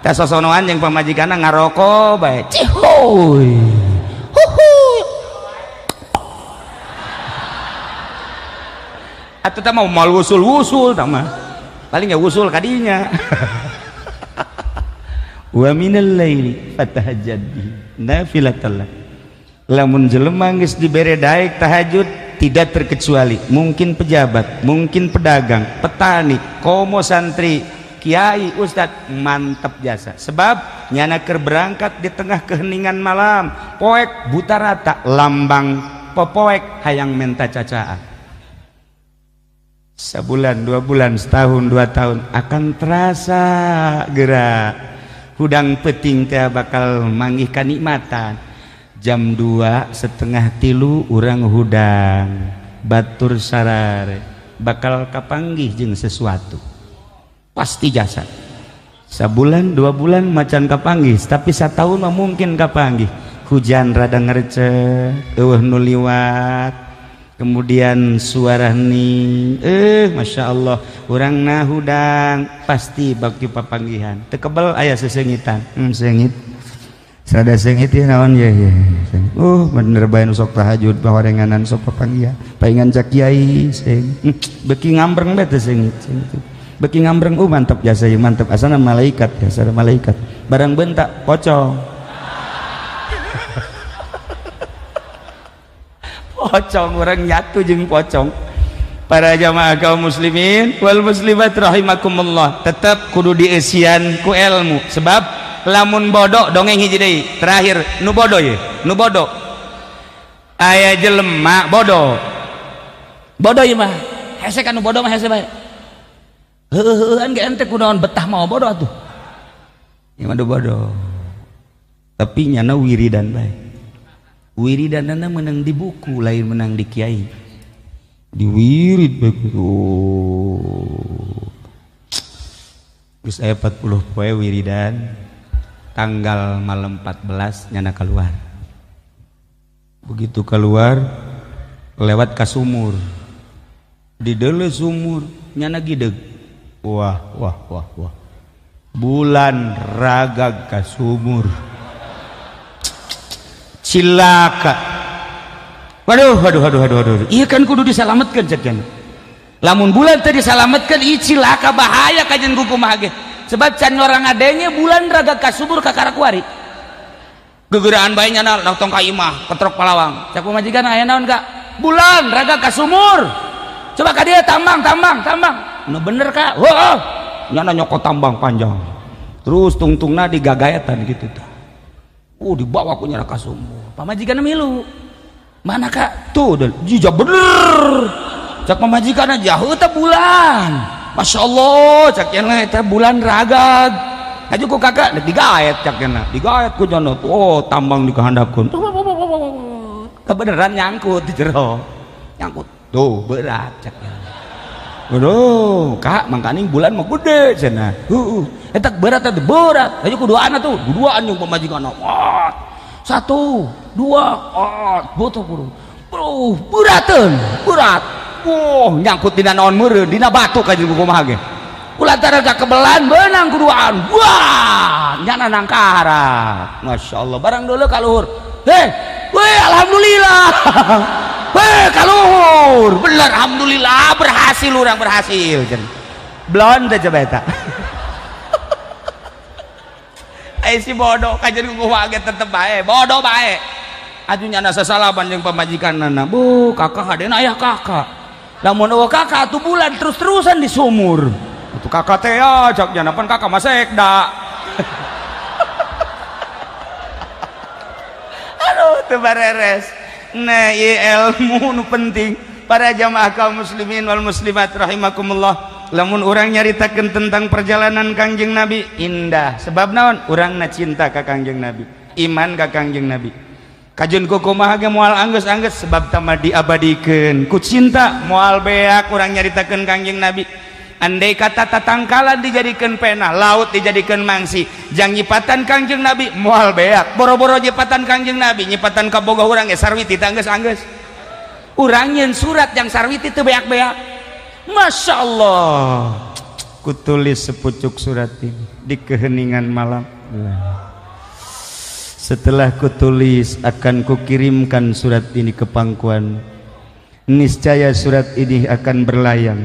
tas sosonoan yang pamajikanna ngarokok bae, cihuy, huhuy. Atuh tah mau mal wusul-wusul tah mah paling ya wusul kadinya. Wa minal laili fatahajjad bihi nafilatal lak. Lamun jelema geus dibere daek tahajud, tidak terkecuali mungkin pejabat, mungkin pedagang, petani, komo santri, kiai, ustad, mantap jasa. Sebab nyana keur berangkat di tengah keheningan malam, poek buta rata, lambang popoek hayang menta cacaan. Sebulan, 2 bulan, setahun, 2 tahun akan terasa gerak. Hudang peuting teh bakal manggih kanikmatan. Jam 2, 2.30 urang hudang, batur sarare bakal kapanggih jeung sesuatu pasti jasa. Sabulan 2 bulan macan kapanggih, tapi satahun mah mungkin kapanggih. Hujan rada ngercek, eueuh nu liwat, kemudian suara hening, Masya Allah, urang na hudang pasti baki papanggihan. Teu kebel aya sesengitan, sengit. Sada sengit ya, naon ya ya. Bener bae nu sok tahajud bahorenganan sok papanggihan. Paingan cak kiai seng. Beki ngambreng bae teh sengit. Sengit. Beki ngambreng, mantap jasa ya, mantap, asana malaikat ya, asana malaikat. Barang bentak pocong. Pocong, orang nyatu jeung pocong. Para jamaah kaum muslimin wal muslimat rahimakumullah, tetap kudu dieusian ku ilmu, sebab lamun bodoh. Dongeng hiji deui terakhir, nu bodoh ye, nu bodoh. Aya jelema bodoh, bodoh ieu mah hese kan, nu bodoh mah hese bae, heueuh-heueuhan ge ente kunaon betah mau bodoh atuh. Ieu mah bodoh, tapi nyana wiridan bae. Wiridanana menang di buku, lain menang di kiai. Diwirid bae gitu. Geus aya 40 poe wiridan, tanggal malam 14 nyana keluar. Begitu keluar, lewat ka sumur, di deuleu sumur nyana gideg, wah wah wah wah, bulan ragag ka sumur, cilaka. Waduh waduh waduh waduh waduh, iya kan kudu disalametkeun. Cek lamun bulan teh disalametkeun, ieu cilaka, bahaya kajian kumaha ge, sebab can orang adanya bulan raga kasubur ka karakuari. Gegeraan bae nyana tong ka imah, ketrok palawang. Cak pamajikan, "Aya naon, Kak?" "Bulan raga kasumur, coba ka dia, tambang tambang tambang." "Nu bener, Kak?" "Oh, oh. Nyana nyokot tambang panjang. Terus tungtungna digagaetan gitu tah. Dibawa ku nyana ka sumur. Pamajikanna milu. Mana kak? Tuh, jijak bener. Cak pamajikanna jauh teh bulan. Masya Allah, cak nyana eta bulan ragag. Aju ku kakak dek digaet cak nyana. Digaet ku nyana. Oh, tambang dikahandapkeun. Kebeneran nyangkut di jero. Nyangkut. Tuh, berat cak nyana. Aduh, kak, mangkaning bulan mah gede cenah. Heueuh. Eta berat eta berat. Aju ku duaan atuh, duaan jeung pamajikanna. Wah. 1, 2, butuh buru. Bro, berateun, berat. Wah, nyangkut dina naon meureun, dina batu ka jeung kumaha ge. Kulantaran ka kebelan beunang kuduaan. Wah, nyana nangkarat. Masya Allah, barang dulu ka luhur. Heh, weh alhamdulillah. Weh ka luhur. Bener alhamdulillah berhasil urang berhasil. Blon teh coba eta. Si bodoh kajian kumaha ge tetep bae, bodoh bae. Atuh nyana sasalaban jeung pamajikanna. Bu, kakak hadena ayah kakak. Lamun eueuh kakak atuh bulan terus-terusan di sumur. Atuh kakak teh ya cak nyana pan kakak mah sekda. Aduh teu bareres. Nah, ieu ilmu nu penting para jamaah kaum muslimin wal muslimat rahimakumullah. Lamun urang nyaritakeun tentang perjalanan Kangjeng Nabi indah sebab naon urangna cinta ka Kangjeng Nabi, iman ka Kangjeng Nabi. Kajeun ku kumaha ge moal anggeus-anggeus sebab tama diabadikeun ku cinta moal beak urang nyaritakeun Kangjeng Nabi. Andai kata tatangkalan dijadikeun pena, laut dijadikeun mangsi, jang nyipatan Kangjeng Nabi moal beak. Boro-boro nyipatan Kangjeng Nabi, nyipatan kabogoh urang ge sarwiti teh anggeus-anggeus. Urang nyeun surat jang sarwiti teu beak-beak. Masya Allah, kutulis sepucuk surat ini di keheningan malam. Setelah kutulis akan kukirimkan surat ini ke pangkuan. Niscaya surat ini akan berlayang.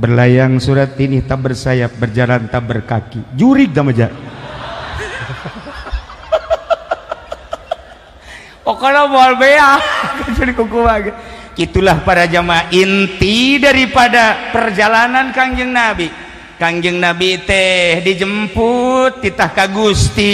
Berlayang surat ini tak bersayap, berjalan tak berkaki. Jurig damaja. Pokoknya moal beak. Jadi kuku lagi. Itulah para jamaah inti daripada perjalanan Kangjeng Nabi. Kangjeng Nabi teh dijemput titah ka Gusti,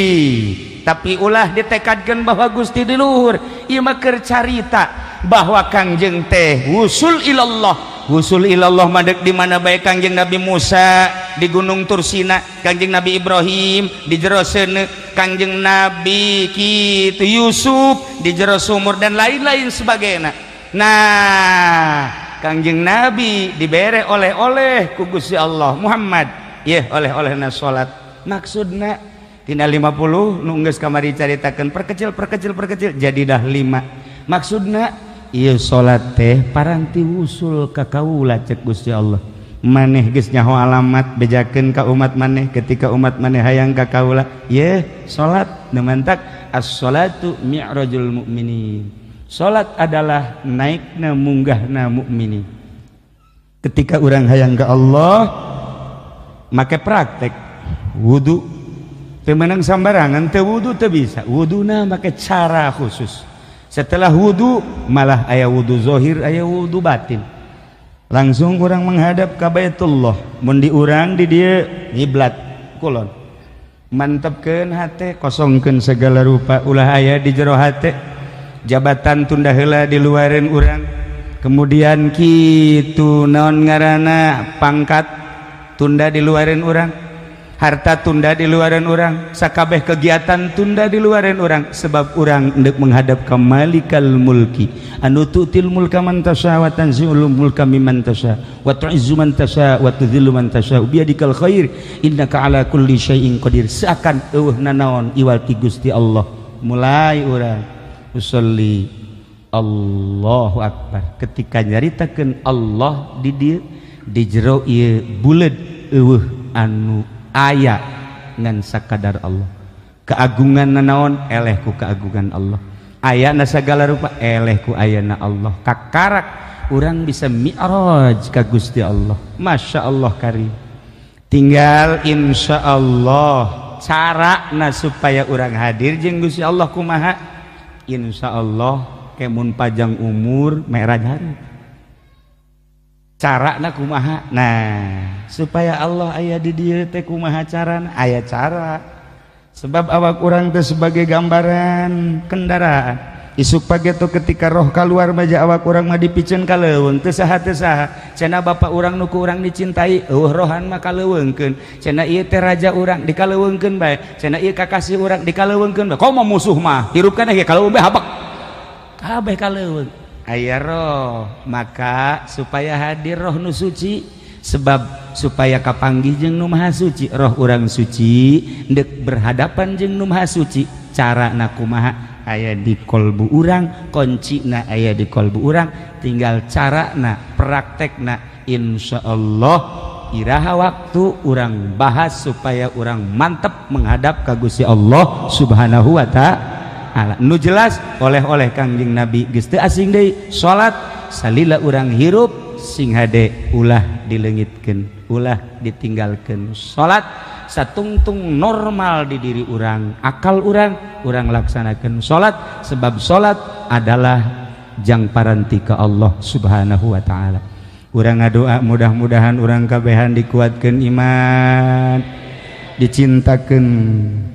tapi ulah ditekadkeun bahwa Gusti di luhur. Ieu mah keur carita bahwa Kangjeng teh wusul ilallah. Wusul ilallah madeg di mana bae Kangjeng Nabi Musa di Gunung Tursina, Kangjeng Nabi Ibrahim di jero seuneu, Kangjeng Nabi kitu Yusuf di jero sumur dan lain-lain sebagainya. Nah, Kangjeng Nabi dibere oleh-oleh ku Gusti Allah Muhammad. Yeuh oleh-olehna salat. Maksudna tina 50 nu geus kamari caritakeun perkecil perkecil perkecil jadi dah 5. Maksudna ieu salat teh paranti wusul ka kaula cek Gusti Allah. Maneh geus nyaho alamat bejakeun ka umat maneh ketika umat maneh hayang ka kaula. Yeuh salat nu mantak as-salatu mi'rajul mukminin. Salat adalah naikna munggahna mukminin. Ketika urang hayang ka Allah make praktek wudu teu meunang sambarangan, teu wudu teu bisa. Wuduna make cara khusus. Setelah wudu malah aya wudu zahir, aya wudu batin. Langsung urang menghadap ka Baitullah. Mun di urang di dieu ngiblat kulon. Mantepkeun hate, kosongkeun segala rupa ulah aya di jero hate. Jabatan tunda heula di luareun urang. Kemudian kitu naon ngaranna pangkat tunda di luareun urang, harta tunda di luareun urang, sakabeh kegiatan tunda di luareun urang sebab urang hendak menghadap ke Malikal Mulki anu tu'til mulka man tasya wa tanzi'ul mulka mimman tasya wa tu'izzu man tasya wa tudhillu man tasya biyadikal khair innaka ala kulli syai'in qadir. Seakan eueuh nanaon iwal ti Gusti Allah. Mulai urang usolli Allahu Akbar. Ketika nyaritakeun Allah di dieu di jero ieu buleud eueuh anu aya ngan sakadar Allah. Keagungan nanaon eleh ku keagungan Allah. Ayana sagala rupa eleh ku ayana Allah. Kakarak urang bisa mi'raj ka Gusti Allah. Masya Allah karim. Tinggal insya Allah carana supaya urang hadir jeung Gusti Allah kumaha. Insya Allah kemun panjang umur mi'raj hari. Carana kumaha? Nah, supaya Allah aya di dieu teh kumaha carana? Aya cara. Sebab awak urang teh sebagai gambaran kendaraan. Isuk pagi tuh ketika roh keluar maja awak urang mah dipiceun ka leuweung, teu saha teu saha. Cenah bapak urang nu ku urang dicintai, eueuh rohan mah kaleuweungkeun. Cenah ieu teh raja urang, dikaleuweungkeun bae. Cenah ieu kakasih urang, dikaleuweungkeun bae. Komo musuh mah hirup kana ge kaleuweung bae habek. Kabeh kaleuweung. Aya roh, maka supaya hadir roh nu suci, sebab supaya kapanggih jeung nu maha suci, roh urang suci ndek berhadapan jeung nu maha suci, carana kumaha? Aya di kolbu urang, kuncina aya di kolbu urang, tinggal carana, praktekna. Insyaallah iraha waktu urang bahas supaya urang mantep menghadap ka Gusti Allah Subhanahu wa ta'ala. Nu jelas oleh-oleh Kangjeng Nabi geus teu asing deui salat salila urang hirup sing hade ulah dileungitkeun, ulah ditinggalkeun salat satungtung normal di diri urang, akal urang, urang laksanakeun salat, sebab salat adalah jang paranti ka Allah Subhanahu wa ta'ala. Urang ngadoa mudah-mudahan urang kabehan dikuatkeun iman, dicintakeun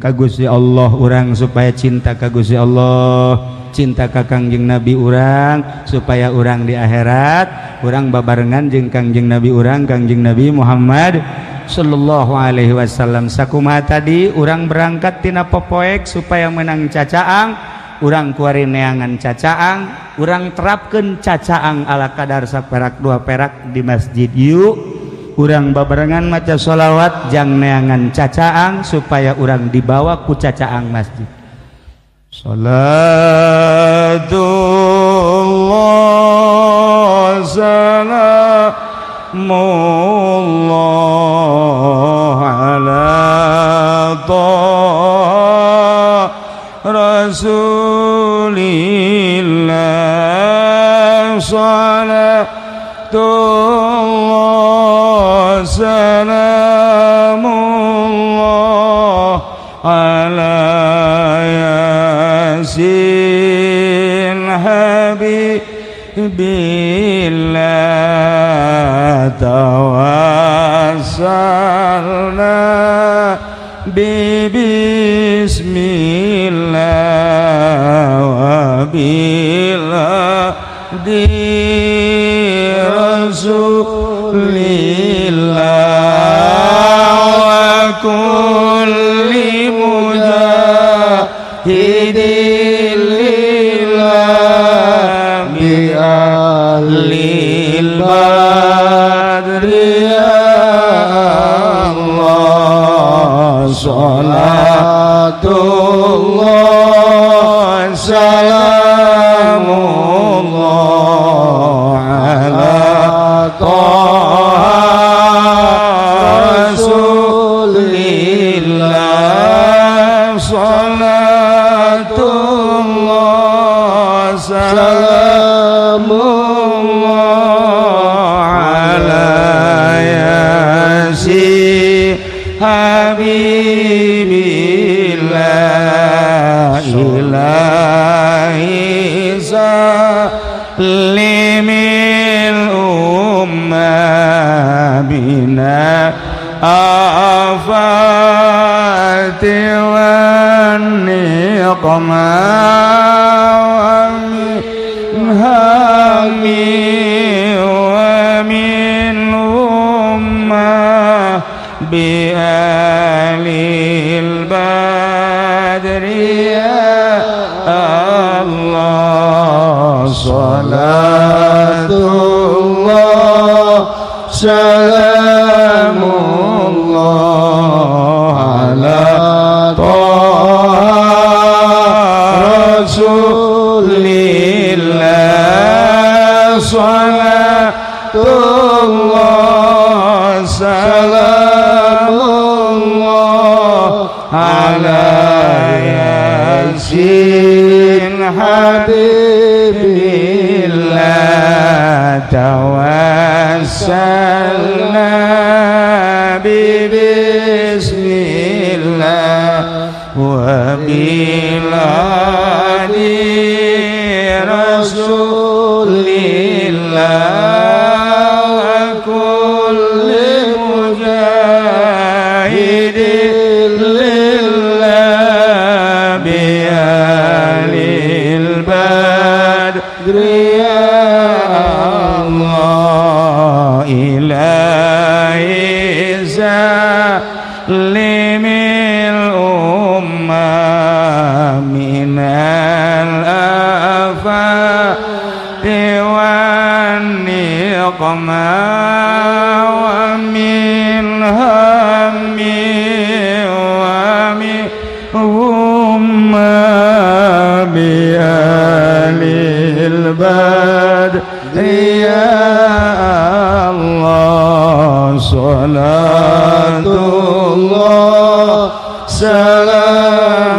ka Gusti Allah urang supaya cinta ka Gusti Allah, cinta ka Kangjeng Nabi urang supaya urang di akhirat urang babarengan jeung Kangjeng Nabi urang, Kangjeng Nabi Muhammad sallallahu alaihi wasallam. Sakumaha tadi urang berangkat tina popoek supaya menang cacaang, urang kuari neangan cacaang, urang terapkeun cacaang ala kadar saperak dua perak di masjid. Yuk urang babarengan maca sholawat jang neangan cacaang supaya urang dibawa ku cacaang masjid. Salatullah salamullah ala Taha Rasulillah, salatullah salamullah ala Yasin Habibillah, tawassalna bismillah wa biladi Rasulillah wa kulli mujahidin lillah bi ahlil badri ya Allah, salatullah salamullah ala Taha Rasulillah, salatullah salamullah ala Yasin Habibillah, ilahi salimil ummah bina afati wan niqma wa min hami wa min ummah bi alil badri ya Allah, salatullah salamullah ala Taha Rasulillah, salatullah salamullah ala Yasin Habibillah, tawassalna bismillah wa biladi Rasulillah. Salamullah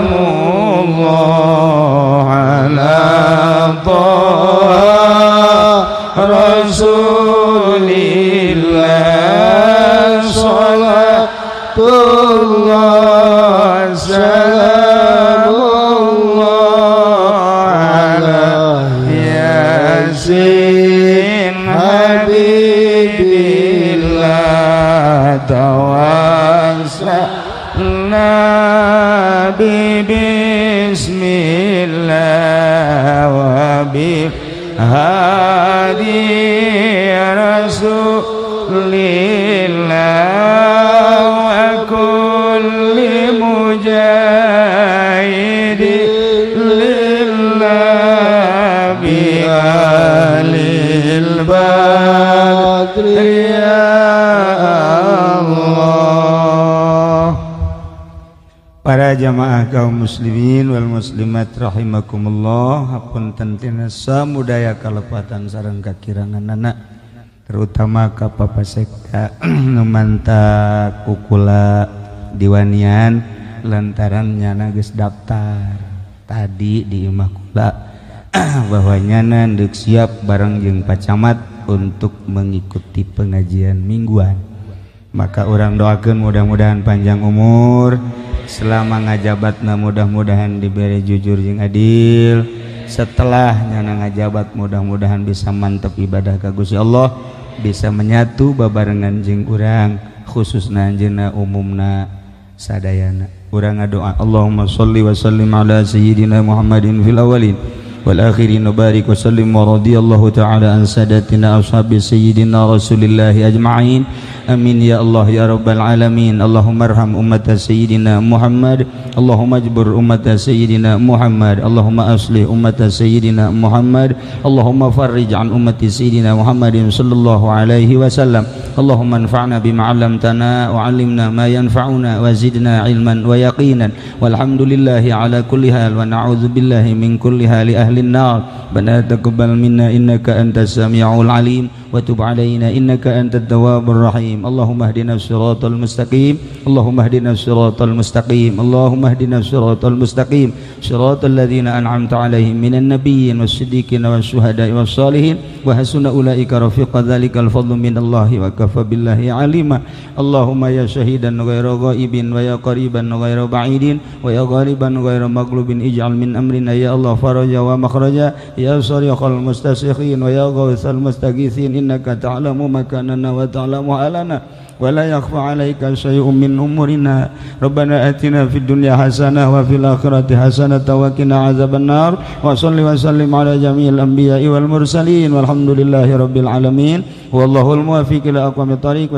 ala Taha Rasulillah. Salatullah salamullah ala Yasin Habibillah. Tawassalna bi bismillah wa bi hadi Rasulillah wa kulli mujahidin lillah bi alil badri ya Allah. Para jamaah kaum muslimin wal muslimat rahimakumullah, hapunten tina samudaya kalepatan sareng kakiranganana, terutama ka Papa Sekda nu mantak kukula diwanian lantaran nyana geus daftar tadi di imah kula bahwa nyana deuk siap bareng jeung Pak Camat untuk mengikuti pengajian mingguan. Maka urang doakeun mudah-mudahan panjang umur, selama ngajabatna mudah-mudahan diberi jujur jeung adil, setelah nyana ngajabat mudah-mudahan bisa mantep ibadah ka Gusti Allah, bisa menyatu babarengan jeung urang khususna anjeunna umumna sadayana. Urang ngadoa Allahumma sholli wa sallim ala sayyidina Muhammadin fil awwalin wal akhirin wa barik wa sallim wa radiyallahu ta'ala an sadatina ashabi sayyidina Rasulillahi ajma'in. Amin ya Allah ya rabbal alamin. Allahumma arham ummata sayyidina Muhammad, Allahumma ajbur ummata sayyidina Muhammad, Allahumma aslih ummata sayyidina Muhammad, Allahumma farrij an ummati sayyidina Muhammadin sallallahu alaihi wasallam. Allahumma anfa'na bima 'allamtana wa 'allimna ma yanfa'una wa zidna ilman wa yaqinan. Walhamdulillahi ala kulli hal wa na'udzu billahi min kulli hali ahli an-nar. Rabbana taqabbal minna innaka antas samiul alim wa tub alaina innaka antat tawwabur rahim. Allahumma ihdina siratal mustaqim, Allahumma ihdina siratal mustaqim, Allahumma ihdina siratal mustaqim, siratal ladzina an'amta alaihim minan nabiyyin was-siddiqin wasyuhada'i was-salihin wa hasuna ulaika rafiqa. Dzalikal fadlu minallahi wa kafa billahi alima. Allahumma ya syahidan ghaira ghaibin wa ya qariban ghaira ba'idin wa ya ghaliban ghaira maghlubin, ij'al min amrina ya Allah faraja wa makhraja, ya sariqal mustasikhin wa ya ghawthal mustaghithin, innaka ta'lamu makanana wa ta'lamu halana wa la yakhfa 'alaika syai'un min umurina. Rabbana atina fid dunya hasanah wa fil akhirati hasanah wa qina adzabannar. Wa shalli wa sallim ala jami'il anbiya'i wal mursalin walhamdulillahi rabbil alamin. Wallahul muwaffiq ila aqwamit thariq.